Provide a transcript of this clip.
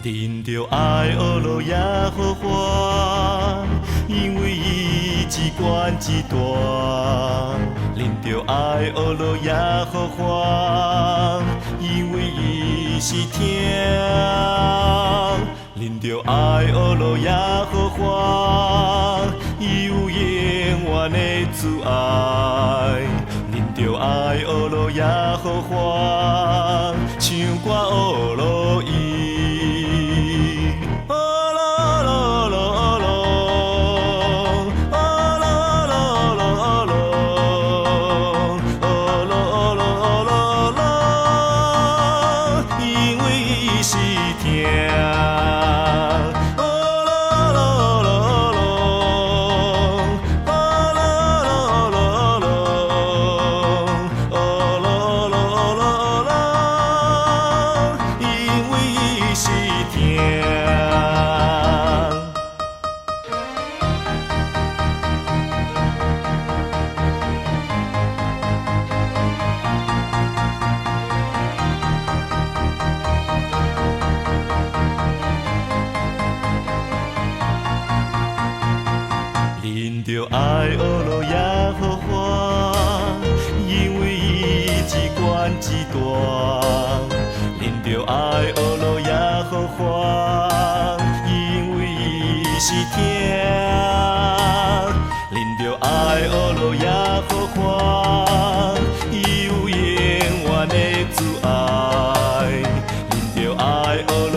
恁著愛學囉耶和華，因為伊至懸至大。恁著愛學囉耶和華，因為伊是疼。恁著愛學囉耶和華，伊有永遠的慈愛。恁著愛學囉耶和華，唱歌學囉伊。學囉囉囉囉，學囉囉囉囉，學囉囉囉囉，因為伊是疼。學囉囉囉囉，學囉囉囉囉，學囉囉囉囉，因為伊是疼。恁著愛學囉耶和華，因為伊至懸至大。恁著愛學囉耶和華，因為伊是疼。恁著愛學囉耶和華，伊有永遠的慈愛。恁著愛學囉